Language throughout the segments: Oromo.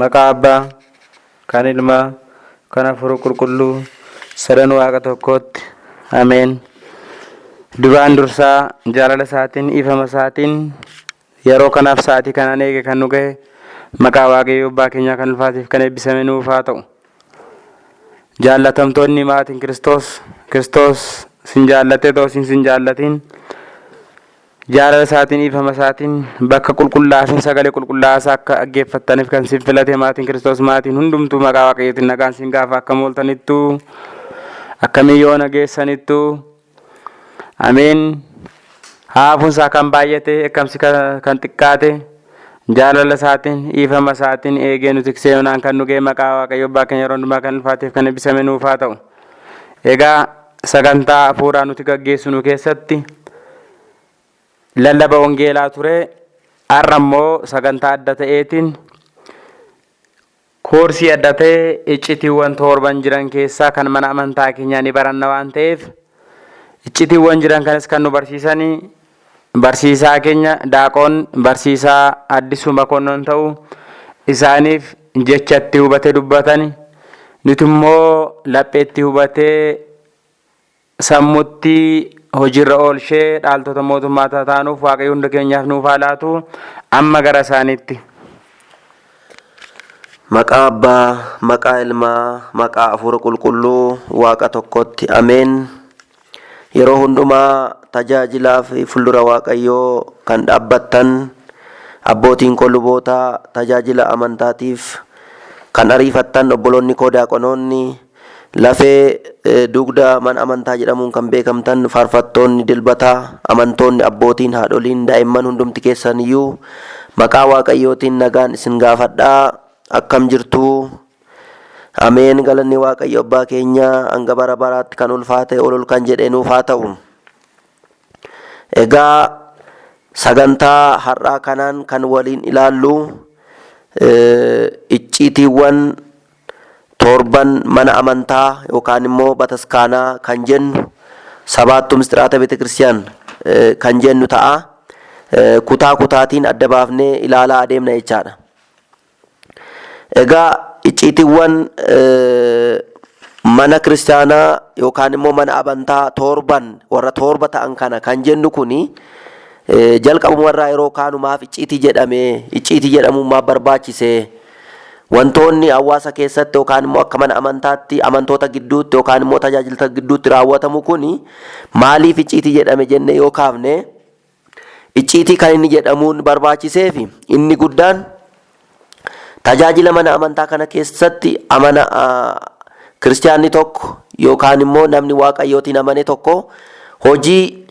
Maqaa Abbaa, kan Ilmaa, kan Hafuura Qulqulluu, sadan Waaqa tokkootti. Ameen. Duraan dursaa jaalala isaatiin, ifama isaatiin yeroo kanaaf sa'aatii kanaan eege kan nu gahe maqaa Waaqayyoo Abbaa keenyaa kan ulfaatiif kan eebbisame nuuf haa ta'u. Jaallatamtoonni maatiin Kiristoos, Kiristoos sin jaallatee ta'u sin jaallatiin Jaalala isaatiin dhiifama isaatiin bakka qulqullaa'aa fi sagalee qulqullaa'aa isaa akka dhaggeeffattaniif kan sin filate maatiin Kiristoos maatiin hundumtuu maqaa Waaqayyootiin nagaan sin gaafa akka mooltanittu akkamiin yoo nageessanittu ameen. Haafuun isaa kan baay'ate eekkamsi kan xiqqaate jaalala isaatiin dhiifama isaatiin eegee nu tiksee yoonaan kan nu ga'e maqaa Waaqayyo abbaa keenya yeroo hundumaa kan ulfaateef kan eebbisame nuuf haa ta'u. Egaa sagantaa hafuuraa nuti gaggeessinu keessatti lallaba wangeelaa ture. Har'a immoo sagantaa adda ta'eetiin koorsii adda ta'e iccitiiwwan torban jiran keessaa kan mana amantaa keenyaa ni baranna waan ta'eef iccitiiwwan jiran kanas kan nu barsiisanii barsiisaa keenya daaqoon barsiisaa Addisuu Makonnon ta'u isaaniif jecha itti hubatee dubbatani nuti immoo lapheetti hubatee sammutti hojiirra oolshee dhaaltota mootummaa taanuuf Waaqayyo hunda keenyaaf nuuf haa laatu. Amma gara isaaniitti. Maqaa Abbaa, maqaa Ilmaa, maqaa Hafuura Qulqulluu Waaqa tokkotti ameen. Yeroo hundumaa tajaajilaaf fuuldura Waaqayyoo kan dhaabbattan abbootiin koo luboota tajaajila amantaatiif kan ariifattan obboloonni koo daaqonoonni lafee dugda mana amantaa jedhamuun kan beekamtan faarfattoonni dilbataa amantoonni abbootiin haadholiin daa'imman hundumti keessaniyyuu maqaa Waaqayyootiin nagaan isin gaafadhaa. Akkam jirtu? Ameen. Galanni Waaqayyo abbaa keenya hanga bara baraatti kan ulfaate ol ol kan jedhee nuuf haa ta'u. Egaa sagantaa har'aa kanaan kan waliin ilaallu icciitiiwwan torban mana amantaa yookaan immoo bataskaanaa kan jennu sabaattuu mistiraata beetekiristiyaan kan jennu ta'a. Kutaa kutaatiin adda baafnee ilaalaa adeemna jechaadha. Egaa icciitiiwwan mana kiristaanaa yookaan immoo mana amantaa torban warra torba ta'an kana kan jennu kuni jalqabumarraa yeroo kaanu maaf icciitii jedhame, icciitii jedhamuun maaf barbaachise, wantoonni hawaasa keessatti yookaan immoo akka mana amantaatti amantoota gidduutti yookaan immoo tajaajiltoota gidduutti raawwatamu kuni maaliif icciitii jedhame jennee yoo kaafne, icciitii kan inni jedhamuun barbaachiseef inni guddaan tajaajila mana amantaa kana keessatti amana kiristiyaanni tokko yookaan immoo namni Waaqayyootiin amane tokko hojii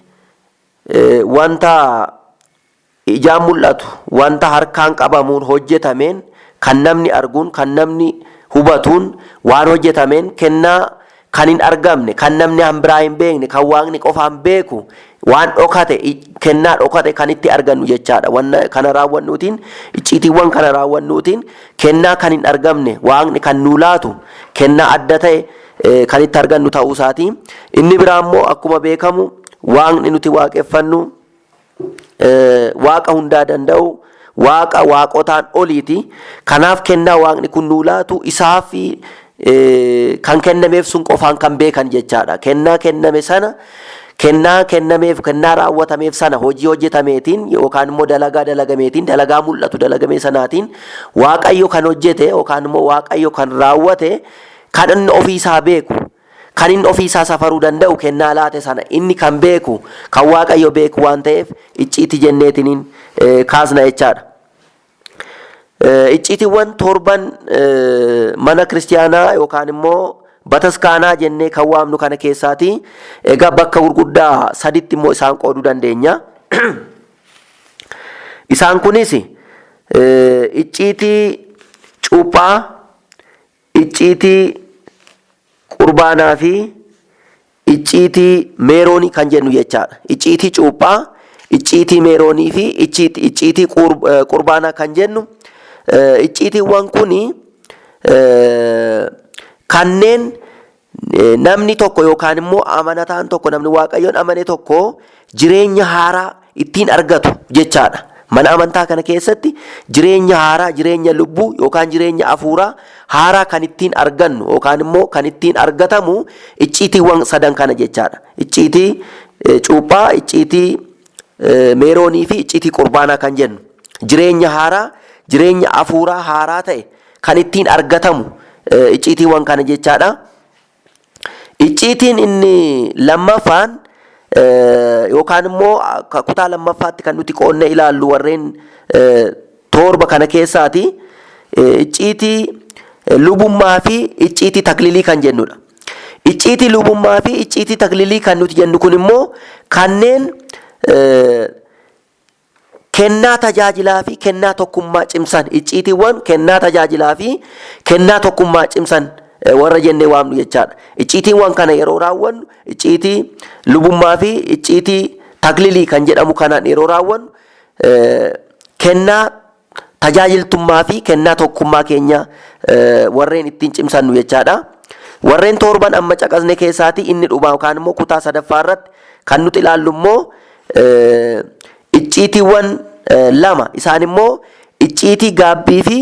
wanta ijaan mul'atu, wanta harkaan qabamuun hojjetameen, kan namni arguun, kan namni hubatuun waan hojjetameen kennaa kan hin argamne, kan namni han biraa hin beekne, kan Waaqni qofaan beeku, waan dhokate, kennaa dhokate kan itti argannu jechaadha. Wanna kana raawwannuutiin, icciitiiwwan kana raawwannuutiin kennaa kan hin argamne, Waaqni kan nuu laatu, kennaa adda ta'e kan itti argannu ta'uu isaati. Inni biraa immoo akkuma beekamu Waaqni nuti waaqeffannu Waaqa hundaa danda'u, Waaqa waaqotaan oliiti. Kanaaf kennaa Waaqni kun nuu laatu isaaf kan kennameef sun qofaan kan beekan jechaadha. Kennaa kenname sana, kennaa kennameef, kennaa raawwatameef sana hojii hojjetameetiin yookaan immoo dalagaa dalagameetiin, dalagaa mul'atu dalagamee sanaatiin Waaqayyo kan hojjete yookaan immoo Waaqayyo kan raawwate, kan inni ofiisaa beeku, kan inni ofiisaa safaruu danda'u, kennaa laate sana inni kan beeku, kan Waaqayyo beeku waan ta'eef icciitii jenneetiniin kaasna jechaadha. Icciitiiwwan torban mana kiristiyaanaa yookaan immoo bataskaanaa jennee kan waamnu kana keessaati egaa bakka gurguddaa saditti immoo isaan qooduu dandeenya. Isaan kunis icciitii cuuphaa, icciitii qurbaanaa fi icciitii meeroonii kan jennu jechaadha. Icciitii cuuphaa, icciitii meeroonii fi icciitii qurbaanaa kan jennu icciitiiwwan kun kanneen namni tokko yookaan immoo amanataan tokko, namni Waaqayyoon amane tokko jireenya haaraa ittiin argatu jechaadha. Mana amantaa kana keessatti jireenya haaraa, jireenya lubbuu yookaan jireenya hafuuraa haaraa kan ittiin argannu yookaan immoo kan ittiin argatamu icciitiiwwan sadan kana jechaadha. Icciitii cuuphaa, icciitii meeroonii fi icciitii qurbaanaa kan jennu. Jireenya haaraa, jireenya hafuuraa haaraa ta'e kan ittiin argatamu icciitiiwwan kana jechaadha. Icciitiin inni lammaffaan yookaan immoo kutaa lammaffaatti kan nuti qoonnee ilaallu warreen torba kana keessaati icciitii lubummaa fi icciitii taklilii kan jennudha. Icciitii lubummaa fi icciitii taklilii kan nuti jennu kun immoo kanneen kennaa tajaajilaa fi kennaa tokkummaa cimsan, icciitiiwwan kennaa tajaajilaa fi kennaa tokkummaa cimsan warra jennee waamnu jechaadha. Icciitiiwwan kana yeroo raawwannu, icciitii lubummaa fi icciitii taklilii kan jedhamu kanaan yeroo raawwannu, kennaa tajaajiltummaa fi kennaa tokkummaa keenya warreen ittiin cimsannu jechaadha. Warreen torban amma caqasne keessaatii inni dhumaa yookaan immoo kutaa sadaffaa irratti kan nuti ilaallu immoo icciitiiwwan lama, isaan immoo icciitii gaabbii fi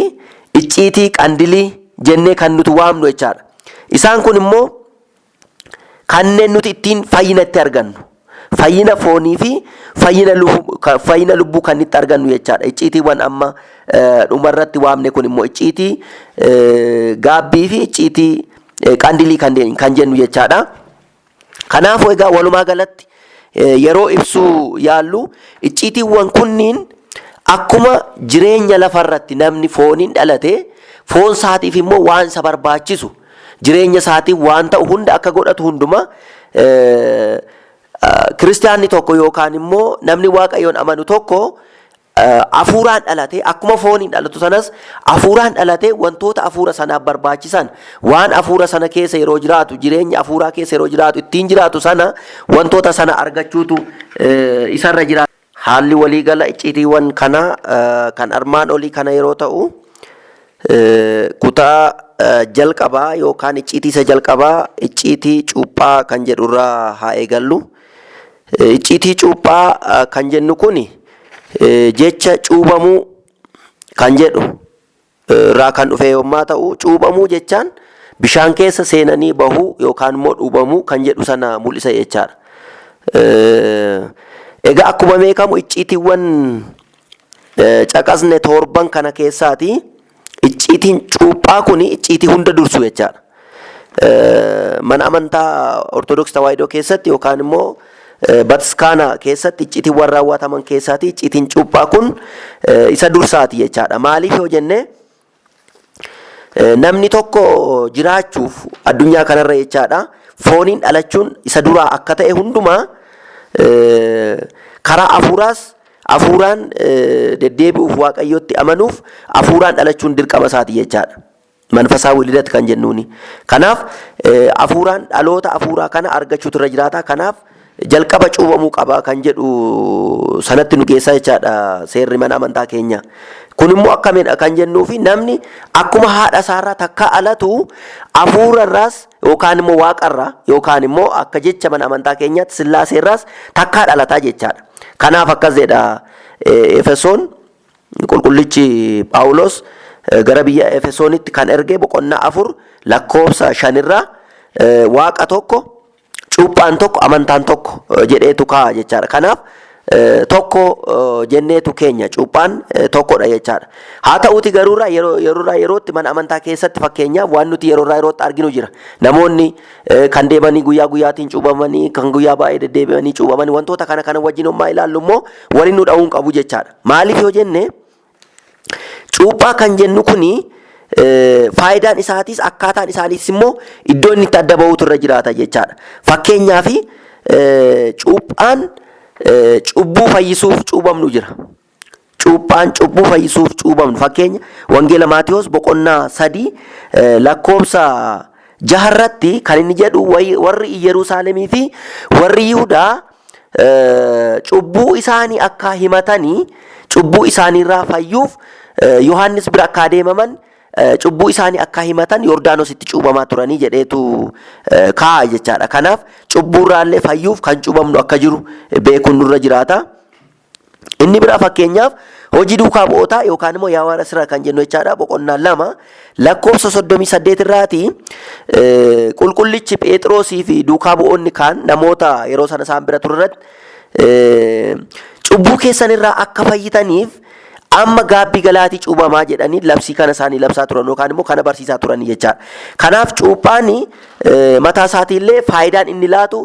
icciitii qandilii jennee kan nuti waamnu jechaadha. Isaan kun immoo kanneen nuti ittiin fayyina itti argannu. Fayyina foonii fi fayyina lubbuu kan itti argannu jechaadha. Icciitiiwwan amma dhumarratti waamne kun immoo icciitii gaabbii fi icciitii qandilii kan jennu jechaadha. Kanaafuu egaa walumaa galatti yeroo ibsuu yaallu, icciitiiwwan kunniin akkuma jireenya lafarratti namni fooniin dhalate foon isaatiif immoo waan isa barbaachisu, jireenya isaatiif waan ta'u hunda akka godhatu hunduma, kiristaanni tokko yookaan immoo namni Waaqayyoon amanu tokko afuuraan dhalate akkuma fooniin dhalatu sanas afuuraan dhalate wantoota afuura sanaaf barbaachisan, waan afuura sana keessa yeroo jiraatu, jireenya afuuraa keessa yeroo jiraatu ittiin jiraatu sana, wantoota sana argachuutu isarra jira. Haalli waliigala icciitiiwwan kana kan armaan olii kana yeroo ta'u, kutaa jalqabaa yookaan icciitii isa jalqabaa, icciitii cuuphaa kan jedhurraa haa eegallu. Icciitii cuuphaa kan jennu kun jecha cuubamuu kan jedhu irraa kan dhufe yommuu ta'u, cuubamuu jechaan bishaan keessa seenanii bahuu yookaan immoo dhuubamuu kan jedhu sana mul'isa jechaadha. Egaa akkuma beekamu icciitiiwwan caqasne torban kana keessaati icciitiin cuuphaa kun icciitii hunda dursu jechaadha. Mana amantaa Ortodoksii Tawaahidoo keessatti yookaan immoo bataskaana keessatti icciitiiwwan raawwataman keessaati icciitiin cuuphaa kun isa dursaati jechaadha. Maaliif yoo jenne, namni tokko jiraachuuf addunyaa kanarra jechaadha, fooniin dhalachuun isa duraa akka ta'e hundumaa, karaa afuuraas afuuraan deddeebi'uuf, Waaqayyotti amanuuf afuuraan dhalachuun dirqama isaati jechaadha. መንፈሳዊ ልደት kan jennuuni. Kanaaf afuuraan dhaloota afuuraa kana argachuutu irra jiraata. Kanaaf jalqaba cuuphamuu qaba kan jedhu sanatti nu geessa jechaadha seerri mana amantaa keenya. Kun immoo akkamidha kan jennuufi, namni akkuma haadha isaarraa takka alatu afuurarraas yookaan immoo waaqarraa yookaan immoo akka jecha mana amantaa keenyaatti sillaaseerraas takkaa dhalataa jechaadha. Kanaaf akkas jedha Efesoon Qulqullichi Phaawulos gara biyya Efesoonitti kan erge boqonnaa 4 lakkoofsa 5 irraa Waaqa tokko, cuuphaan tokko, amantaan tokko jedheetu kaa'a jechaadha. Kanaaf tokko jenneetu keenya cuuphaan tokkodha jechaadha. Haa ta'uuti garuurraa yeroo yeroorraa yerootti mana amantaa keessatti fakkeenyaaf waan nuti yeroorraa yerootti arginu jira. Namoonni kan deemanii guyyaa guyyaatiin cuuphamanii, kan guyyaa baay'ee deddeebi'anii cuuphamanii, wantoota kana kana wajjin hommaa ilaallu immoo waliin nu dha'uu hin qabu jechaadha. Maaliif yoo jenne, cuuphaa kan jennu kuni faayidaan isaatis akkaataan isaaniis immoo iddoo inni itti adda bahuutu irra jiraata jechaadha. Fakkeenyaaf, cuuphaan cubbuu fayyisuuf cuuphamnu jira. Cuuphaan cubbuu fayyisuuf cuuphamnu, fakkeenya Wangeela Maatiyoos boqonnaa 3 lakkoofsa 6 irratti kan inni jedhu, warri Iyyerusaalemii fi warri Yihudaa cubbuu isaanii akka himatanii cubbuu isaaniirraa fayyuuf Yohaannis bira akka adeemaman, cubbuu isaanii akka himatan Yordaanositti cuuphamaa turanii jedheetu kaa'a jechaadha. Kanaaf cubbuurraallee fayyuuf kan cuuphamnu akka jiru beekuun nurra jiraata. Inni biraa, fakkeenyaaf, hojii duukaa bu'ootaa yookaan immoo Yawaara Sira kan jennu jechaadha, boqonnaa 2 lakkoofsa 38 irraati qulqullichi Phexrosii fi duukaa bu'oonni kaan namoota yeroo sana isaan bira ture irratti, cubbuu keessan irraa akka fayyitaniif amma gaabbii galaatii cuubamaa jedhanii labsii kana isaanii labsaa turan yookaan immoo kana barsiisaa turan jechaadha. Kanaaf cuuphaan mataa isaatiillee faayidaan inni laatu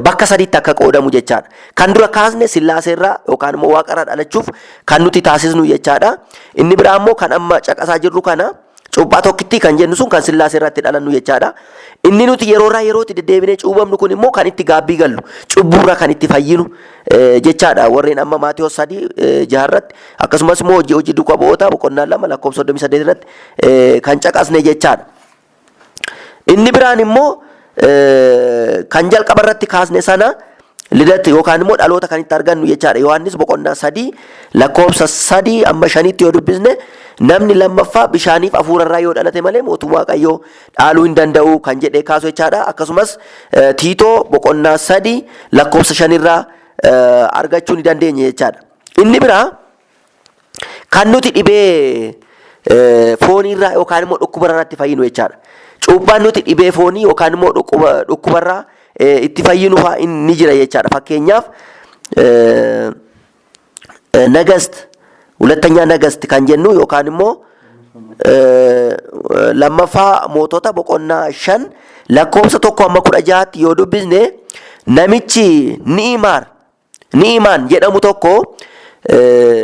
bakka sadiitti akka qoodamu jechaadha. Kan dura kaasne Sillaaseerraa yookaan immoo Waaqarraa dhalachuuf kan nuti taasisnu jechaadha. Inni biraa immoo kan amma caqasaa jirru kana, cuuphaa tokkittii kan jennu sun kan Sillaaseerraa itti dhalannu jechaadha. Inni nuti yeroorraa yerootti deddeebinee cuubamnu kun immoo kan itti gaabbii gallu, cubbuurraa kan itti fayyinu jechaadha. Warreen amma Maatiyoos 3 6 irratti, akkasumas immoo hojii duukaa bu'ootaa boqonnaa 2 lakkoofsa 38 irratti kan caqasne jechaadha. Inni biraan immoo kan jalqaba irratti kaasne sana, lidat yookaan immoo dhaloota kan itti argannu jechaadha. Yohaannis boqonnaa 3 lakkoofsa 3 amma 5tti yoo dubbisne, namni lammaffaa bishaaniif hafuurarraa yoo dhalate malee mootummaa Waaqayyoo dhaaluu hin danda'u kan jedhee kaasu jechaadha. Akkasumas Tiitoo boqonnaa 3 lakkoofsa 5irraa argachuu ni dandeenya jechaadha. Inni biraa kan nuti dhibee fooniirraa yookaan immoo dhukkubarraa itti fayyinu jechaadha. Cuuphaan nuti dhibee foonii yookaan immoo dhukkubarraa itti fayyinu fa'aa ni jira jechaadha. Fakkeenyaaf, Nagast hulattanyaa Nagast kan jennu yookaan immoo Lammaffaa Mootota boqonnaa 5 lakkoofsa 1 amma 16tti yoo dubbisne, namichi Ni'imaan jedhamu tokko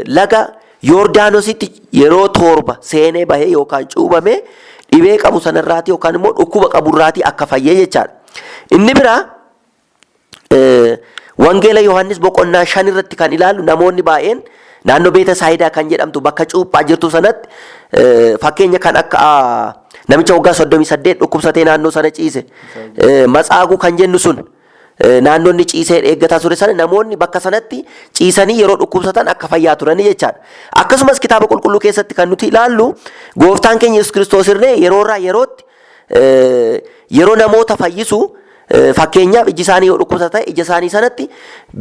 laga Yoordaanositti yeroo 7 seenee bahee yookaan cuubame dhibee qabu sanarraatii yookaan immoo dhukkuba qaburraatii akka fayyee jechaadha. Inni biraa Wangeela Yohaannis boqonnaa 5 irratti kan ilaallu, namoonni baay'een naannoo Beeta Saayidaa kan jedhamtu bakka cuuphaa jirtu sanatti, fakkeenya kan akka namicha waggaa 38 dhukkubsatee naannoo sana ciise, matsaaguu kan jennu sun, naannoo inni ciisee eeggataa ture sana namoonni bakka sanatti ciisanii yeroo dhukkubsatan akka fayyaa turanii jechaadha. Akkasumas kitaaba qulqulluu keessatti kan nuti ilaallu, gooftaan keenya Yesuus Kiristoos illee yeroorraa yerootti yeroo namoota fayyisu, fakkeenyaaf iji isaanii yoo dhukkubsata ta'e, ija isaanii sanatti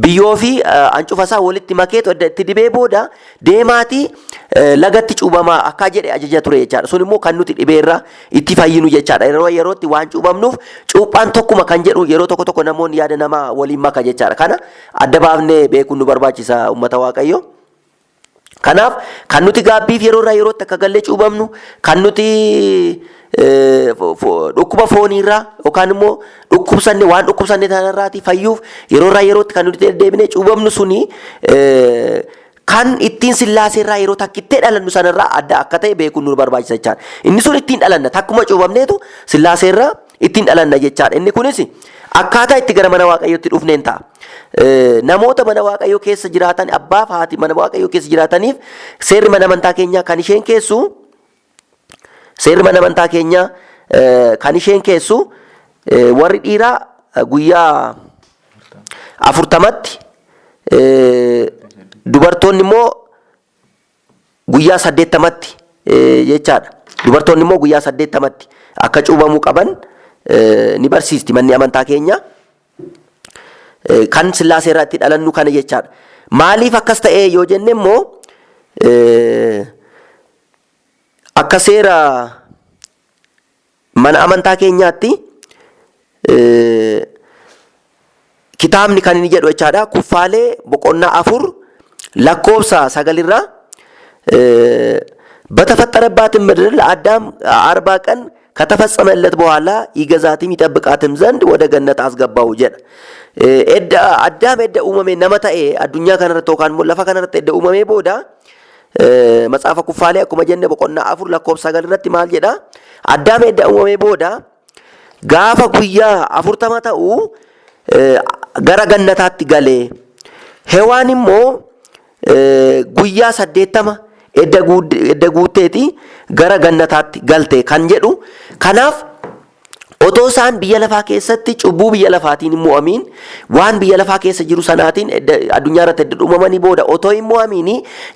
biyyoo fi ancufa isaa walitti makeetu edda itti dibee booda, deemaatii lagatti cuubamaa akka jedhe ajaja ture jechaadha. Sun immoo kan nuti dhibeerraa itti fayyinu jechaadha. Yeroo yerootti waan cuubamnuuf cuuphaan tokkuma kan jedhu yeroo tokko tokko namoonni yaada namaa waliin maka jechaadha. Kana adda baafnee beekuun nu barbaachisa, uummata Waaqayyoo. Kanaaf kan nuti gaabbiif yeroo irraa yerootti akka gallee cuubamnu, kan nuti dhukkuba fooniirraa yookaan immoo dhukkubsanne waan dhukkubsanne sanarraatii fayyuuf yeroo irraa yerootti kan nuti deddeebinee cuubamnu suni kan ittiin Sillaaseerraa yeroo takkittee dhalannu sanarraa adda akka ta'e beekuun nu barbaachisa jechaadha. Inni sun ittiin dhalanna, takkuma cuubamneetu Sillaaseerraa ittiin dhalanna jechaadha. Inni kunis akkaataa itti gara mana Waaqayyootti dhufneen ta'a. Namoota mana Waaqayyoo keessa jiraatan, abbaaf haati mana Waaqayyoo keessa jiraataniif seerri mana amantaa keenyaa kan isheen keessu, seerri mana amantaa keenyaa kan isheen keessu, warri dhiiraa guyyaa 40tti, dubartoonni immoo guyyaa 80tti jechaadha. Dubartoonni immoo guyyaa 80tti akka cuubamuu qaban ni barsiisti manni amantaa keenya. Kan Sillaasee irraa itti dhalannu kana jechaadha. Maaliif akkas ta'ee yoo jenne immoo, Akka seera mana amantaa keenyaatti kitaabni kan inni jedhu jechaadha. Kuffaalee boqonnaa 4 lakkoofsa 9 irraa በተፈጠረባትም ምድር ለአዳም 40 ቀን ከተፈጸመለት በኋላ ይገዛትም ይጠብቃትም ዘንድ ወደ ገነት አስገባው jedha. Edda Addaam edda uumame nama ta'e addunyaa kanarratti yookaan immoo lafa kanarratti edda uumamee booda, matsaafa Kuffaalee akkuma jenne boqonnaa 4 lakkoofsa 9 irratti maal jedha? Addaam edda uumamee booda gaafa guyyaa 40 ta'u gara gannataatti galee, Hewaan immoo guyyaa 80 edda guutteeti gara gannataatti galte kan jedhu. Kanaaf otoo isaan biyya lafaa keessatti cubbuu biyya lafaatiin hin mo'amiin, waan biyya lafaa keessa jiru sanaatiin addunyaa irratti edda uumamanii booda otoo hin mo'amiin,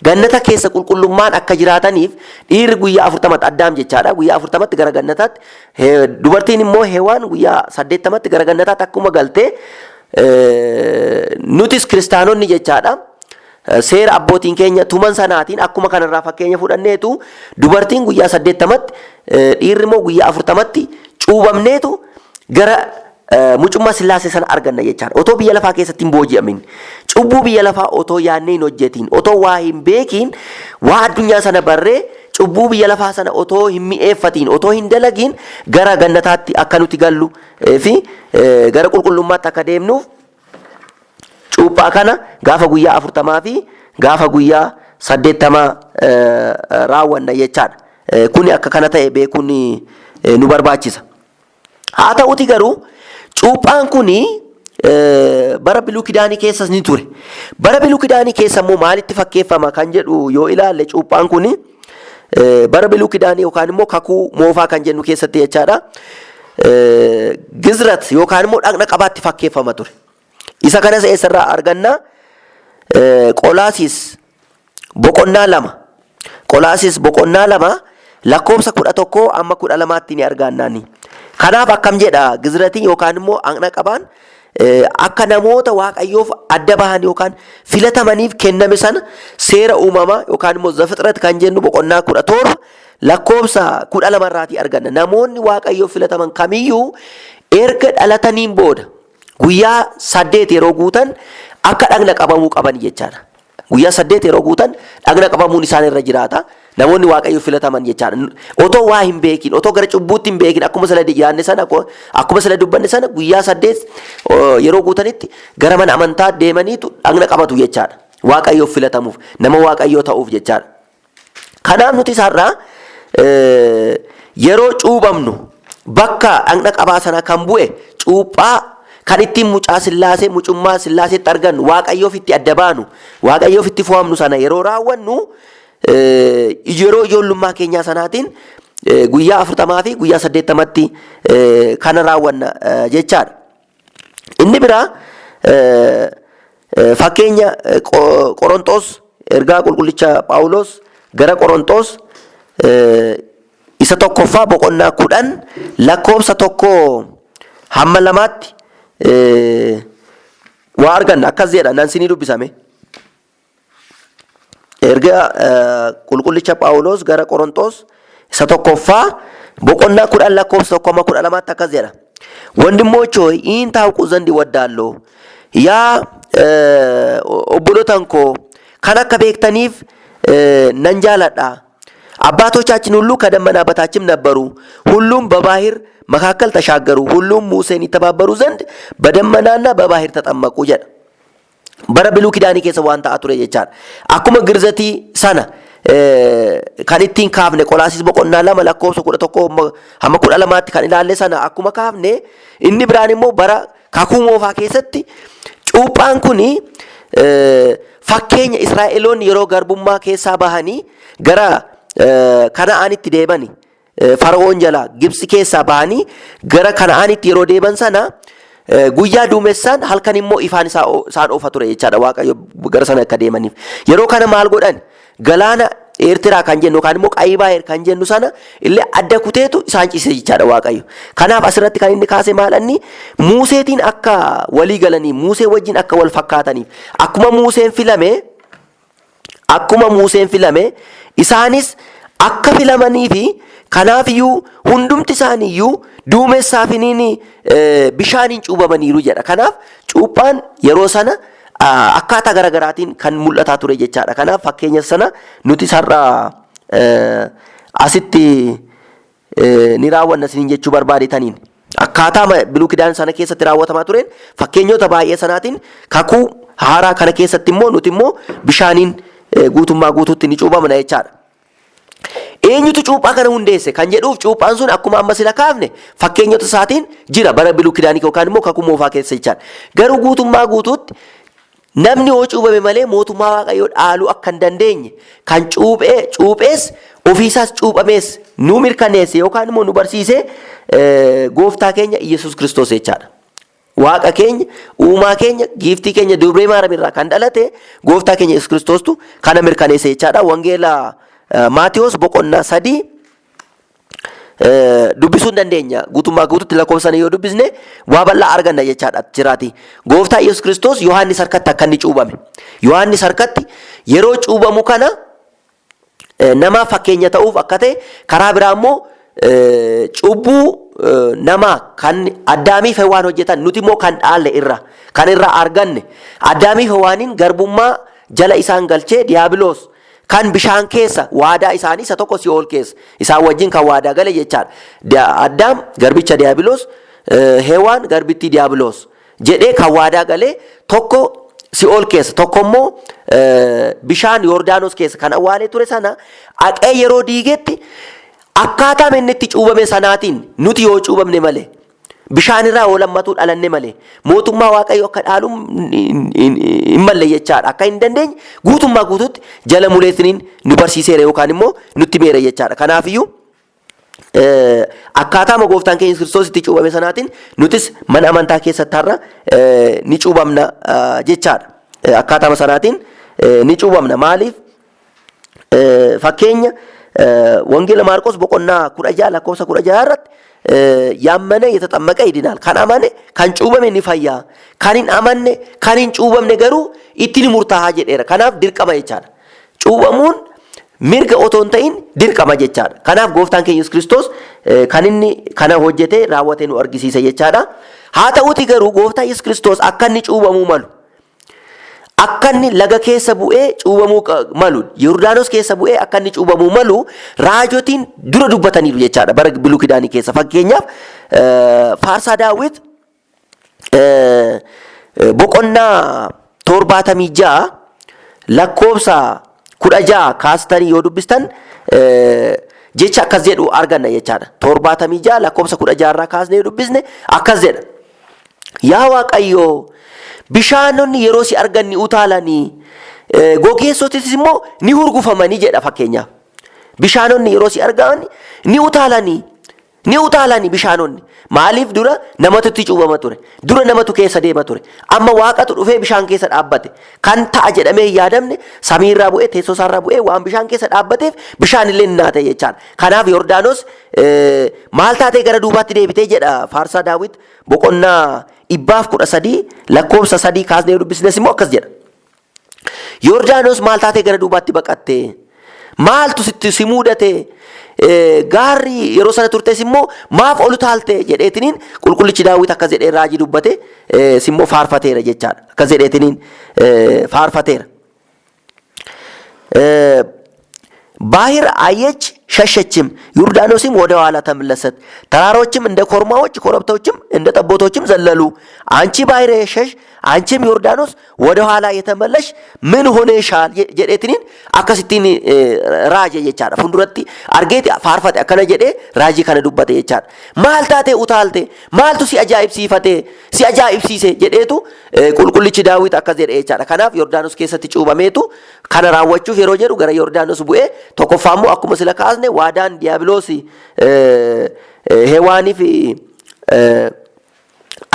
gannata keessa qulqullummaan akka jiraataniif dhiirri guyyaa 40tti, Addaam jechaadha, guyyaa 40tti gara gannataatti, dubartiin immoo Hewaan guyyaa 80tti gara gannataatti akkuma galte, nutis kiristaanonni jechaadha, seera abbootiin keenya tuman sanaatiin akkuma kanarraa fakkeenya fudhanneetu dubartiin guyyaa 80tti, dhiirri immoo guyyaa 40tti cuubamneetu gara mucummaa Sillaasee sana arganna jechaadha. Otoo biyya lafaa keessatti hin booji'amin, cubbuu biyya lafaa otoo yaadnee hin hojjetiin, otoo waa hin beekiin, waa addunyaa sana barree cubbuu biyya lafaa sana otoo hin mi'eeffatiin, otoo hin dalagiin gara gannataatti akka nuti gallu fi gara qulqullummaatti akka deemnuuf cuuphaa kana gaafa guyyaa 40 fi gaafa guyyaa 80 raawwanna jechaadha. Kuni akka kana ta'e beekuun nu barbaachisa. Haa ta'uti garuu cuuphaan kuni bara Biluu Kidaanii keessas ni ture. Bara Biluu Kidaanii keessa immoo maalitti fakkeeffama kan jedhu yoo ilaalle, cuuphaan kuni bara Biluu Kidaanii yookaan immoo Kakuu Moofaa kan jennu keessatti jechaadha. Gizrat yookaan immoo dhaqna qabaatti fakkeeffama ture. Isa kanas eessarraa arganna? Qolaasis boqonnaa 2. Qolaasis boqonnaa 2 lakkoofsa 11 amma 12tti ni argannaani. Kanaaf akkam jedha? Gizratiin yookaan immoo dhaqna qabaan akka namoota Waaqayyoof adda bahan yookaan filatamaniif kenname sana seera uumamaa yookaan immoo Zafixrat kan jennu boqonnaa 17 lakkoofsa 12 irraatii arganna. Namoonni Waaqayyoof filataman kamiyyuu erga dhalataniin booda guyyaa 8 yeroo guutan akka dhagna qabamuu qaban jechaadha. Guyyaa 8 yeroo guutan dhagna qabamuun isaan irra jiraata. Namoonni Waaqayyo filataman jechaadha. Otoo waa hin beekin, otoo gara cubbuutti hin beekin, akkuma sila yaadne sana, akkuma sila dubbanne sana, guyyaa 8 yeroo guutanitti gara mana amantaa deemaniitu dhagna qabatu jechaadha. Waaqayyoof filatamuuf, nama Waaqayyoo ta'uuf jechaadha. Kanaaf nuti isaarraa yeroo cuubamnu bakka dhagna qabaa sana kan bu'e cuuphaa kan ittiin mucaa Sillaasee, mucummaa Sillaaseetti argannu, Waaqayyoof itti adda baanu, Waaqayyoof itti fo'amnu sana yeroo raawwannu, yeroo ijoollummaa keenyaa sanaatiin guyyaa 40 fi guyyaa 80tti kana raawwanna jechaadha. Inni biraa fakkeenya Qoronxoos, ergaa qulqullicha Phaawulos gara Qoronxoos isa tokkoffaa boqonnaa 10 lakkoofsa 1 hamma 2tti waa arganna. Akkas jedha, nan sinii dubbisame. Erga qulqullicha Phaawulos gara Qoronxoos isa tokkoffaa boqonnaa 10 lakkoofsa 1 hamma 12tti akkas jedha. ወንድሞች ሆይ፣ ይህን ታውቁ ዘንድ እወዳለሁ። Yaa obbolotan koo, kan akka beektaniif nan jaaladha. አባቶቻችን ሁሉ ከደመና በታችም ነበሩ፣ ሁሉም በባህር መካከል ተሻገሩ፣ ሁሉም ሙሴን ይተባበሩ ዘንድ በደመናና በባህር ተጠመቁ jedha. Bara Biluu Kidaanii keessa waan ta'aa ture jechaadha. Akkuma girzatii sana kan ittiin kaafne, Qolaasis boqonnaa 2 lakkoofsa 11 hamma 12tti kan ilaalle sana akkuma kaafne, inni biraan immoo bara Kakuu Moofaa keessatti cuuphaan kuni fakkeenya Israa'eloonni yeroo garbummaa keessaa bahanii gara Kana'aanitti deemani, Fara'oon jalaa Gibsi keessaa bahanii gara Kana'aanitti yeroo deeman sana guyyaa duumessaan, halkan immoo ifaan isaan oofa ture jechaadha, Waaqayyo gara sana akka deemaniif. Yeroo kana maal godhan? Galaana Eertiraa kan jennu yookaan immoo Qayii Baahir kan jennu sana illee adda kuteetu isaan ciise jechaadha Waaqayyo. Kanaaf asirratti kan inni kaase maal? Inni Muuseetiin akka walii galanii, Muusee wajjin akka wal fakkaataniif, akkuma Muuseen filame Akkuma Museen filame isaanis akka filamanii fi kanaafiyyuu hundumti isaaniiyyuu duumessaafiniin bishaaniin cuubamaniiru jedha. Kanaaf cuuphaan yeroo sana akkaataa garaagaraatiin kan mul'ataa ture jechaadha. Kanaaf fakkeenya sana nuti har'a asitti ni raawwanna isiniin jechuu barbaadetaniin. Akkaataa Biluu Kidaan sana keessatti raawwatamaa tureen fakkeenyota baay'ee sanaatiin kakuu haaraa kana keessatti immoo nuti immoo bishaaniin guutummaa guutuutti ni cuubamna jechaadha. Eenyutu cuuphaa kana hundeesse kan jedhuuf cuuphaan sun akkuma amma sila kaafne fakkeenyota isaatiin jira bara Biluu Kidaanii yookaan immoo kakuu moofaa keessa jechaadha. Garuu guutummaa guutuutti namni yoo cuubame malee mootummaa Waaqayyoo dhaaluu akka hin dandeenye kan cuuphee cuuphees ofiisaas cuuphamees nu mirkaneesse yookaan immoo nu barsiise gooftaa keenya Iyyasuus Kiristoos jechaadha. Waaqa keenya, uumaa keenya, giiftii keenya dubree Maariyaam irraa kan dhalate gooftaa keenya Yesuus Kiristoostu kana mirkaneesse jechaadha. Wangeela Maatiyos boqonnaa 3 dubbisuu hin dandeenya. Guutummaa guututti lakkoofsa sana yoo dubbisne waa bal'aa arganna jechaadha jiraati. Gooftaa Yesuus Kiristoos Yohaannis harkatti akka inni cuubame. Yohaannis harkatti yeroo cuubamu kana namaaf fakkeenya ta'uuf akka ta'e, karaa biraa immoo cubbuu namaa kan Addaamii fi Hewaan hojjetan nuti immoo kan dhaalle irra kan irraa arganne, Addaamii fi Hewaaniin garbummaa jala isaan galchee diyaabiloos kan bishaan keessa waadaa isaanii isa tokko si'ool keessa isaan wajjin kan waadaa gale jechaadha. Addaam garbicha diyaabiloos, Hewaan garbittii diyaabiloos jedhee kan waadaa galee tokko si'ool keessa, tokko immoo bishaan Yordaanos keessa kan awwaalee ture sana aqee yeroo diigetti, akkaataa inni itti cuubame sanaatiin nuti yoo cuubamne malee, bishaan irraa yoo lammatuu dhalanne malee, mootummaa Waaqayyoo akka dhaalu hin malle jechaadha. Akka hin dandeenye guutummaa guutuutti jala muleetiniin nu barsiiseera yookaan immoo nutti meera jechaadha. Kanaafiyyuu akkaataama gooftaan keenya Kiristoos itti cuubame sanaatiin nutis mana amantaa keessatti har'a ni cuubamna jechaadha. Akkaataama sanaatiin ni cuubamna. Maaliif? Fakkeenya Wangeela Maarqos boqonnaa 16 lakkoofsa 16 irratti ያመነ የተጠመቀ ይድናል. Kan amane kan cuubame ni fayya. Kan hin amanne kan hin cuubamne garuu itti ni murtaa'a jedheera. Kanaaf dirqama jechaadha. Cuubamuun mirga otoo hin ta'in dirqama jechaadha. Kanaaf gooftaan keenya Yesuus Kiristoos kan inni kana hojjetee raawwatee nu argisiisa jechaadha. Haa ta'uuti garuu gooftaa Yesuus Kiristoos akka inni cuubamuu malu, akka inni laga keessa bu'ee cuubamuu malu, Yordaanos keessa bu'ee akka inni cuubamuu malu raajotiin dura dubbataniiru jechaadha bara Biluu Kidaanii keessa. Fakkeenyaaf Faarsaa Daawit boqonnaa 76 lakkoofsa 16 kaastanii yoo dubbistan jecha akkas jedhu arganna jechaadha. 76 lakkoofsa 16 irraa kaasnee yoo dubbisne akkas jedha. Yaa Waaqayyoo, bishaanonni yeroo si argan ni utaalanii, gogeessotis immoo ni hurgufamanii jedha fakkeenyaaf. Bishaanonni yeroo si argan ni utaalanii, ni utaalanii bishaanonni. Maaliif? Dura namatu itti cuubama ture? Dura namatu keessa deema ture. Amma Waaqatu dhufee bishaan keessa dhaabbate. Kan ta'a jedhamee hin yaadamne samiirraa bu'ee, teessoo isaarraa bu'ee waan bishaan keessa dhaabbateef bishaan illee ni naate jechaadha. Kanaaf Yordaanos maal taatee gara duubaatti deebitee jedha. Faarsaa Daawit boqonnaa 113 lakkoofsa 3 kaasnee dubbisnes immoo akkas jedha. Yordaanos maal taatee gara duubaatti baqatte? Maaltu sitti si mudate? Gaarri yeroo sana turtes immoo maaf ol utaalte jedheetiniin qulqullichi Daawit akkas jedhee raajii dubbate simmoo faarfateera jechaadha. Akkas jedheetiniin faarfateera. ባህር አየች ሸሸችም፣ ዮርዳኖስም ወደ ኋላ ተመለሰች። ተራሮችም እንደ ኮርማዎች፣ ኮረብቶችም እንደ ጠቦቶችም ዘለሉ። አንቺ ባህር የሸሸሽ፣ አንቺም ዮርዳኖስ ወደ ኋላ የተመለስሽ ምን ሆነሻል? Jedheetiniin akkasittiin raaje jechaadha. Fuulduratti argeeti faarfate, akkana jedhee raajii kana dubbate jechaadha. Maal taatee utaalte? Maaltu si ajaa'ibsiifate? Si ajaa'ibsiise jedheetu qulqullichi Daawit akkas jedhe jechaadha. Kanaaf Yordaanos keessatti cuubameetu kana raawwachuuf yeroo jedhu gara Yordaanos bu'ee, tokkoffaa immoo akkuma sila kaasne waadaan diiyaabiloos Hewaanii fi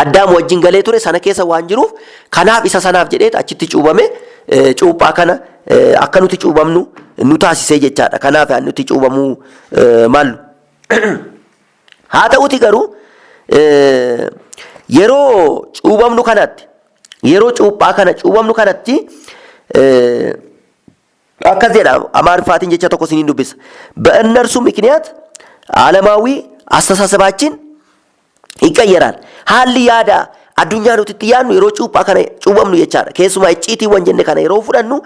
Addaam wajjin galee ture sana keessa waan jiruuf, kanaaf isa sanaaf jedheet achitti cuubame, cuuphaa kana akka nuti cuubamnu nu taasisee jechaadha. Kanaaf nuti cuubamuu mallu. Haa ta'uti garuu yeroo cuubamnu kanatti, yeroo cuuphaa kana cuubamnu kanatti Akkas jedha, Amaariffaatiin jecha tokko isiniin dubbisa. በእነርሱ ምክንያት ዓለማዊ አስተሳሰባችን ይቀየራል። Haalli yaada addunyaa nuti itti yaadnu yeroo cuuphaa kana cuuphamnu jechaadha. Keessumaa icciitiiwwan jenne kana yeroo fudhannu,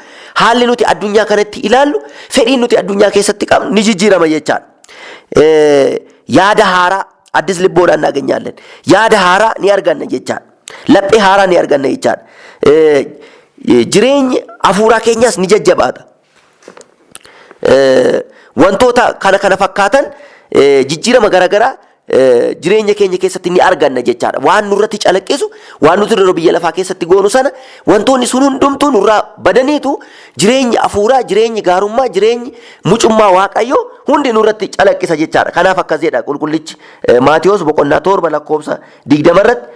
haalli nuti addunyaa kanatti ilaallu, fedhiin nuti addunyaa keessatti qabnu ni jijjiirama jechaadha. Yaada haaraa, አዲስ ልቦና እናገኛለን። Yaada haaraa ni arganna jechaadha. Laphee haaraa ni arganna jechaadha. Jireenyi hafuuraa keenyas ni jajjabaata. Wantoota kana kana fakkaatan, jijjiirama garaagaraa jireenya keenya keessatti ni arganna jechaadha. Waan nurratti calaqqisu, waan nuti yeroo biyya lafaa keessatti goonu sana, wantoonni sun hundumtuu nurraa badaniitu jireenyi hafuuraa, jireenyi gaarummaa, jireenyi mucummaa Waaqayyoo hundi nurratti calaqqisa jechaadha. Kanaaf akkas jedha qulqullichi Maatiyoos boqonnaa 7 lakkoofsa 20 irratti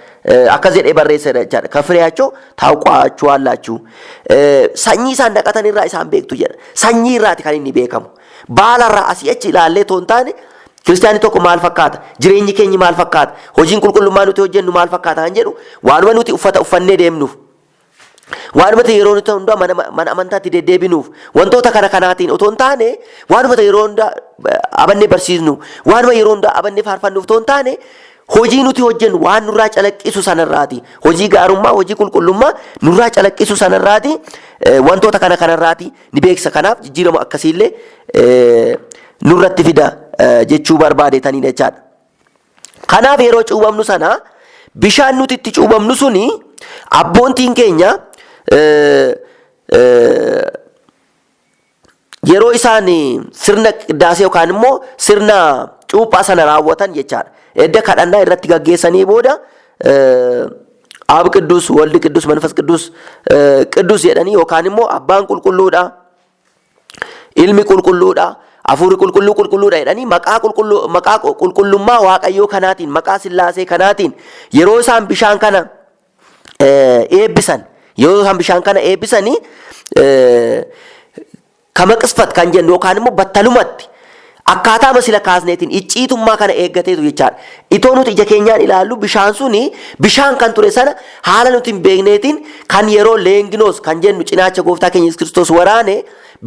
akkas jedhee barreesseera jechaadha. ከፍሬያቸው ታውቋቸዋላችሁ. Sanyii isaan naqatan irraa isaan beektu jedha. Sanyii irraati kan inni beekamu. Baala irraa asii achi ilaallee otoo hin taane, kiristaanni tokko maal fakkaata? Jireenyi keenya maal fakkaata? Hojiin qulqullummaa nuti hojjennu maal fakkaata kan jedhu, waanuma nuti uffata uffannee deemnuuf, waanuma yeroo nuti hundaa mana amantaatti deddeebinuuf, wantoota kana kanaatiin otoo hin taane, waanuma yeroo hundaa abannee barsiisnu, waanuma yeroo hundaa abannee faarfannuuf otoo hin taane, hojii nuti hojjennu waan nurraa calaqqisu sanarraati. Hojii gaarummaa, hojii qulqullummaa nurraa calaqqisu sanarraati, wantoota kana kanarraati ni beeksisa. Kanaaf jijjiirama akkasiillee nurratti fida jechuu barbaadetanii jechaadha. Kanaaf yeroo cuubamnu sana, bishaan nuti itti cuubamnu suni, abboontiin keenya yeroo isaan sirna qiddaasee yookaan immoo sirna cuuphaa sana raawwatan jechaadha. Edda kadhannaa irratti gaggeessanii booda, አብ ቅዱስ፣ ወልድ ቅዱስ፣ መንፈስ ቅዱስ ቅዱስ jedhanii, yookaan immoo abbaan qulqulluudha, ilmi qulqulluudha, hafuurri qulqulluu qulqulluudha jedhanii, maqaa qulqulluu, maqaa qulqullummaa Waaqayyoo kanaatiin, maqaa Sillaasee kanaatiin yeroo isaan bishaan kana eebbisan, yeroo isaan bishaan kana eebbisanii, ከመቅጽበት kan jennu yookaan immoo battalumatti akkaataa sila kaasneetiin icciitummaa kana eeggateetu jechaadha. Itoo nuti ija keenyaan ilaallu, bishaan suni bishaan kan ture sana haala nuti hin beekneetiin, kan yeroo Leenginoos kan jennu cinaacha gooftaa keenya Yesuus Kiristoos waraane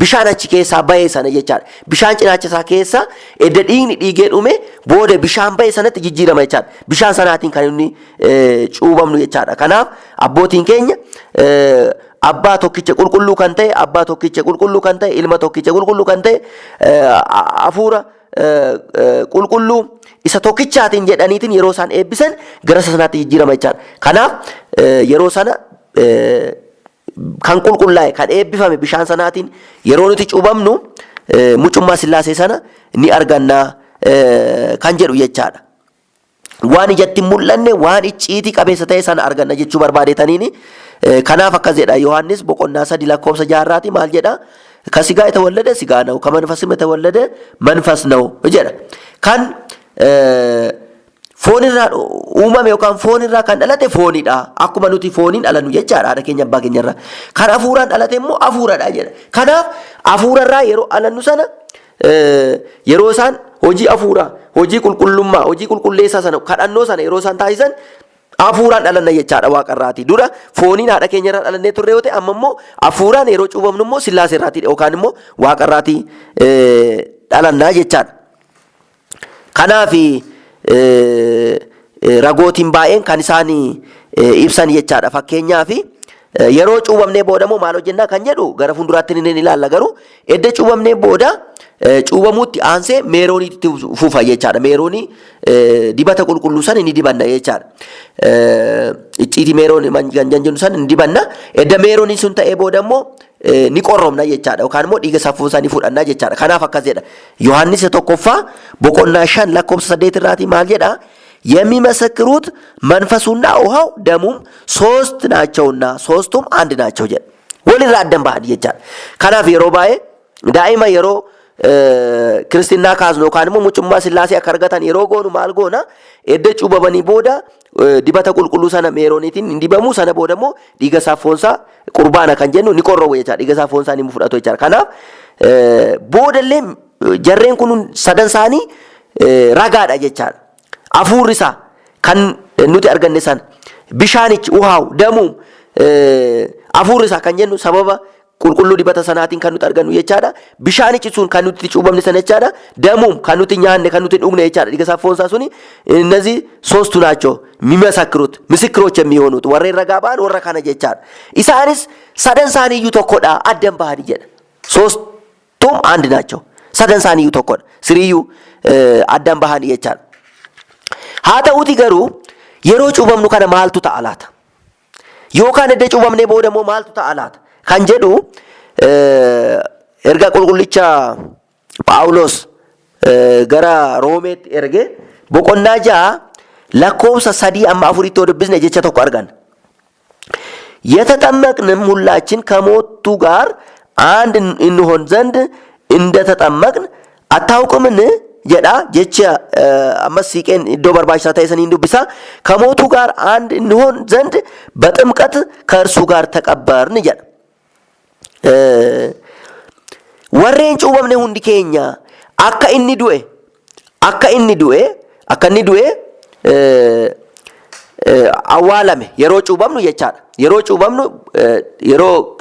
bishaan achi keessaa bahe sana jechaadha. Bishaan cinaacha isaa keessa edda dhiigni dhiigee dhume booda bishaan bahe sanatti jijjiirama jechaadha. Bishaan sanaatiin kan inni cuubamnu jechaadha. Kanaaf abbootiin keenya abbaa tokkicha qulqulluu kan ta'e, abbaa tokkicha qulqulluu kan ta'e, ilma tokkicha qulqulluu kan ta'e, hafuura qulqulluu isa tokkichaatiin jedhaniitiin yeroo isaan eebbisan gara isa sanaatti jijjiirama jechaadha. Kanaaf yeroo sana kan qulqullaa'e, kan eebbifame bishaan sanaatiin yeroo nuti cuubamnu, mucummaa Sillaasee sana ni arganna kan jedhu jechaadha. Waan ijatti hin mul'anne, waan icciitii qabeessa ta'e sana arganna jechuu barbaadetaniini. Kanaaf akkas jedha, Yohaannis boqonnaa 3 lakkoofsa 6rraati maal jedha? ከስጋ የተወለደ ስጋ ነው፣ ከመንፈስም የተወለደ መንፈስ ነው jedha. Kan foonirraa uumame yookaan foonirraa kan dhalate foonidha. Akkuma nuti fooniin dhalannu jechaadha, haadha keenya abbaa keenyarraa. Kan hafuuraan dhalate immoo hafuuradha jedha. Kanaaf hafuurarraa yeroo dhalannu sana, yeroo isaan hojii hafuuraa, hojii qulqullummaa, hojii qulqulleessaa sana, kadhannoo sana yeroo isaan taasisan, hafuuraan dhalanna jechaadha waaqarraati. Dura fooniin haadha keenyarraa dhalannee turre yoo ta'e, amma immoo hafuuraan yeroo cuubamnu immoo Sillaaseerraati yookaan immoo waaqarraati dhalannaa jechaadha. Kanaaf ragootiin baay'een kan isaan ibsan jechaadha. Fakkeenyaaf yeroo cuubamnee booda immoo maal hojjennaa kan jedhu gara fuulduraatti ni ilaalla, garuu edda cuubamnee booda, cuubamuutti aansee meerooniitti fufa jechaadha. Meeroonii, dibata qulqulluu sana ni dibanna jechaadha. Icciitii meeroonii kan jennu sana ni dibanna. Edda meerooniin sun ta'ee booda immoo ni qorromna jechaadha. Yookaan immoo dhiiga saffuu isaa ni fudhanna jechaadha. Kanaaf akkas jedha. Yohaannis 1ffaa boqonnaa 5 lakkoofsa 8 irraatii maal jedha? የሚመሰክሩት መንፈሱና ውሃው ደሙም ሶስት ናቸውና ሶስቱም አንድ ናቸው jedha. Walirraa addan bahan jechaadha. Kanaaf yeroo baay'ee daa'ima yeroo kiristinnaa kaasnu yookaan immoo mucummaa Sillaasee akka argatan yeroo goonu maal goona? Edda cuubamanii booda dibata qulqulluu sana meerooniitiin hin dibamu, sana booda immoo dhiiga isaa foonsaa qurbaana kan jennu ni qorrobu jechaadha. Dhiiga isaa foonsaa ni fudhatu jechaadha. Kanaaf boodallee jarreen kun sadan isaanii ragaadha jechaadha. Hafuurri isaa kan nuti arganne sana, bishaanichi, ውሃው, ደሙ, hafuurri isaa kan jennu sababa qulqulluu dibata sanaatiin kan nuti argannu jechaadha. Bishaanichi sun kan nuti itti cuuphamne sana jechaadha. Damuum kan nuti nyaanne, kan nuti dhugne jechaadha. Dhiiga isaa, foon isaa suni እነዚህ ሶስቱ ናቸው የሚመሰክሩት፣ ምስክሮች የሚሆኑት፣ warreen ragaa ba'an warra kana jechaadha. Isaanis sadan isaaniiyyuu tokkodha, addan bahanii jedha. ሶስቱም አንድ ናቸው። Sadan isaaniiyyuu tokkodha. Siriyyuu addan bahanii jechaadha. Haa ta'uuti garuu yeroo cuuphamnu kana maaltu ta'a laata? Yookaan edda cuuphamnee booda immoo maaltu ta'a laata? Kan jedhu erga qulqullicha Phaawulos gara Roomeetti erge boqonnaa 6 lakkoofsa 3 amma 4tti yoo dubbisne jecha tokko arganna. የተጠመቅንም ሁላችን ከሞቱ ጋር አንድ እንሆን ዘንድ እንደተጠመቅን አታውቁምን? Jedha. Jecha ammas siiqeen iddoo barbaachisaa ta'e saniin dubbisa. ከሞቱ ጋር አንድ እንሆን ዘንድ በጥምቀት ከእርሱ ጋር ተቀበርን jedha. Warreen cuuphamne hundi keenya akka inni du'e awwaalame yeroo cuuphamnu jechaadha. Yeroo cuuphamnu, yeroo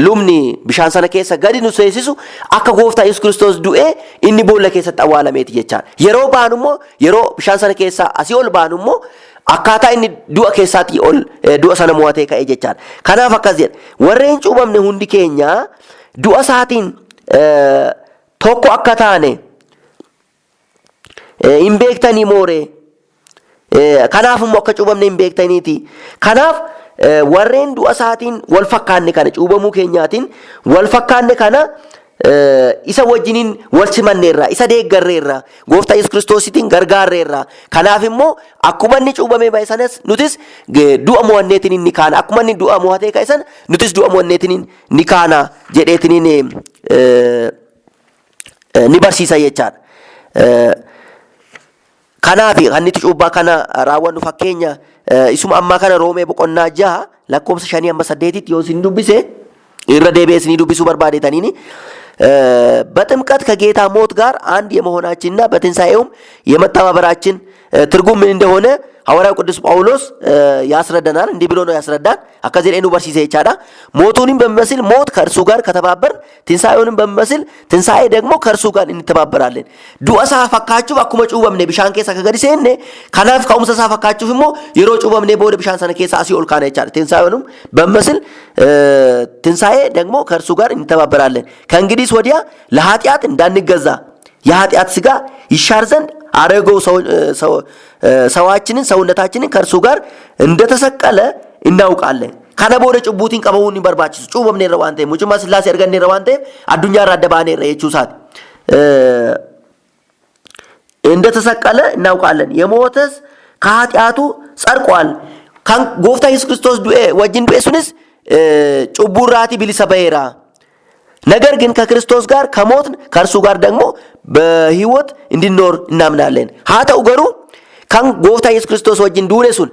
lubni bishaan sana keessa gadi nu seesisu, akka gooftaa Yesuus Kiristoos du'ee inni boolla keessatti awwaalameeti jechaadha. Yeroo baanu immoo, yeroo bishaan sana keessaa asii ol baanu immoo, akkaataa inni du'a keessaatii ol du'a sana mo'atee ka'e jechaadha. Kanaaf akkas jedha. Warreen cuuphamne hundi keenya du'a isaatiin tokko akka taane hin beektanii mooree? Kanaaf immoo akka cuuphamne hin beektaniiti. Kanaaf warreen du'a isaatiin wal fakkaanne kana, cuuphamuu keenyaatiin wal fakkaanne kana, isa wajjiniin wal simanneerra, isa deeggarreerra, gooftaa Yesuus Kiristoositiin gargaarreerra. Kanaaf immoo akkuma inni cuuphamee ba'e sanas nutis du'a mo'anneetiin ni kaana. Akkuma inni du'a mo'atee ka'e sana nutis du'a mo'anneetiin ni kaana jedheetiin ni barsiisa jechaadha. Kanaaf kan nuti cuuphaa kana raawwannu fakkeenya isuma ammaa kana Roomee boqonnaa 6 lakkoofsa 5 amma 8tti yoo isin dubbise, irra deebi'ee isinii dubbisuu barbaadetaniini, በጥምቀት ከጌታ ሞት ጋር አንድ የመሆናችንና በትንሣኤውም የመተባበራችን ትርጉም ምን እንደሆነ ሐዋርያው ቅዱስ ጳውሎስ ያስረዳናል። እንዲህ ብሎ ነው ያስረዳን። Akkas jedhee nu barsiise jechaadha. ሞቱንም በሚመስል ሞት ከእርሱ ጋር ከተባበርን ትንሣኤውንም በሚመስል ትንሣኤ ደግሞ ከእርሱ ጋር እንተባበራለን። Du'a isaa fakkaachuuf akkuma cuuphamne bishaan keessa akka gadi seenne, kanaaf ka'umsa isaa fakkaachuuf immoo yeroo cuuphamnee booda bishaan sana keessa asii ol kaana jechaadha. ትንሣኤውንም በሚመስል ትንሣኤ ደግሞ ከእርሱ ጋር እንተባበራለን። ከእንግዲህ ወዲያ ለኃጢአት እንዳንገዛ የኃጢአት ሥጋ ይሻር ዘንድ አሮጌው ሰዋችንን ሰውነታችንን ከእርሱ ጋር እንደተሰቀለ እናውቃለን። Kana booda cubbuutiin qabamuun hin barbaachisu. Cuuphamneerra waan ta'eef, mucummaa Sillaasee arganneerra waan ta'eef, addunyaarraa adda baaneerra jechuu isaati. እንደተሰቀለ እናውቃለን። የሞተስ ከኃጢአቱ ጸድቋል። Kan gooftaa Yesuus Kiristoos du'e wajjin du'e sunis cubburraatii bilisa ba'eera. ነገር ግን ከክርስቶስ ጋር ከሞትን ከእርሱ ጋር ደግሞ በሕይወት እንድንኖር እናምናለን። Haa ta'u garuu kan gooftaa Yesuus Kiristoos wajjin duune sun,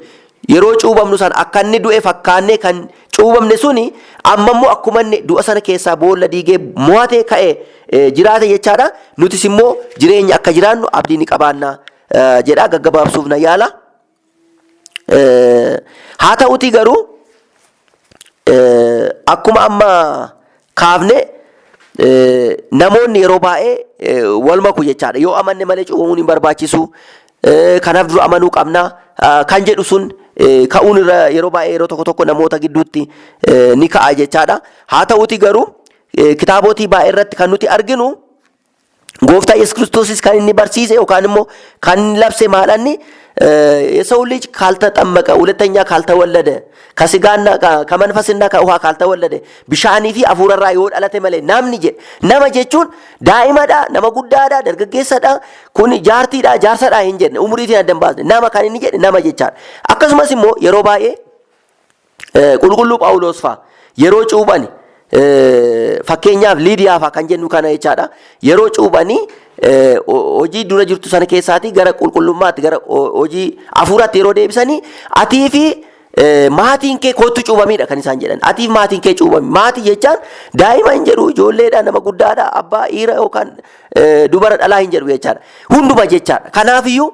yeroo cuuphamnu san akka inni du'e fakkaannee kan cuuphamne suni, amma immoo akkuma inni du'a sana keessaa boolla diigee mo'atee ka'e jiraate jechaadha. Nutis immoo jireenya akka jiraannu abdii ni qabaanna jedha, gaggabaabsuuf na yaala. Haa ta'utii garuu akkuma amma kaafne namoonni yeroo baay'ee wal maku jechaadha. Yoo amanne malee cuuphamuun hin barbaachisu. Kanaaf dura amanuu qabna kan jedhu sun ka'uun irra yeroo baay'ee yeroo tokko tokko namoota gidduutti ni ka'a jechaadha. Haa ta'uti garuu kitaabotii baay'ee irratti kan nuti arginu, gooftaa Yesuus Kiristoosis kan inni barsiise yookaan immoo kan inni labse maalanni, የሰው ልጅ ካልተጠመቀ፣ ሁለተኛ ካልተወለደ፣ ከስጋና ከመንፈስና ከውሃ ካልተወለደ፣ bishaanii fi hafuurarraa yoo dhalate malee namni jedhe. Nama jechuun daa'imadha, nama guddaadha, dargaggeessadha, kun jaartiidha, jaarsadha hin jenne, umuriitiin adda hin baasne. Nama kan inni jedhe nama jechaadha. Akkasumas immoo yeroo baay'ee qulqulluu Phaawulos fa'a yeroo cuuphani, fakkeenyaaf Liidiyaa fa'a kan jennu kana jechaadha, yeroo cuuphanii hojii dura jirtu sana keessaatii gara qulqullummaatti, gara hojii hafuuraatti yeroo deebisanii, atii fi maatiin kee kottu cuubamiidha kan isaan jedhan. Atii fi maatiin kee cuubami. Maatii jechaan daa'ima hin jedhu, ijoolleedha, nama guddaadha, abbaa, dhiira yookaan dubara, dhalaa hin jedhu jechaadha. Hunduma jechaadha. Kanaafiyyuu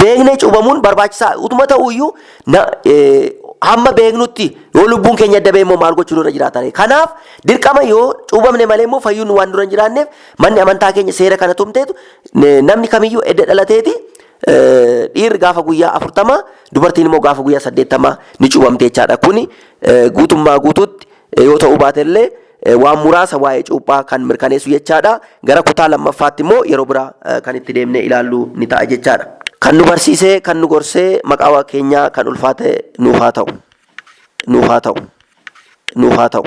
beeknee cuubamuun barbaachisaa utuma ta'uyyuu hamma beeknutti yoo lubbuun keenya adda ba'e immoo maal gochuu nurra jiraata ree? Kanaaf dirqama yoo cuubamne malee immoo fayyuun waan nurra hin jiraanneef manni amantaa keenya seera kana tumteetu namni kamiyyuu edda dhalateeti dhiirri gaafa guyyaa 40 dubartiin immoo gaafa guyyaa 80 ni cuubamte jechaadha. Kuni guutummaa guutuutti yoo ta'uu baate illee waan muraasa waa'ee cuuphaa kan mirkaneessu jechaadha. Gara kutaa lammaffaatti immoo yeroo biraa kan itti deemnee ilaallu ni ta'a jechaadha. Kan nu barsiisee, kan nu gorsee maqaa Waaqa keenyaa kan ulfaate nuuf haa ta'u. Nuuf haa ta'u. Nuuf haa ta'u.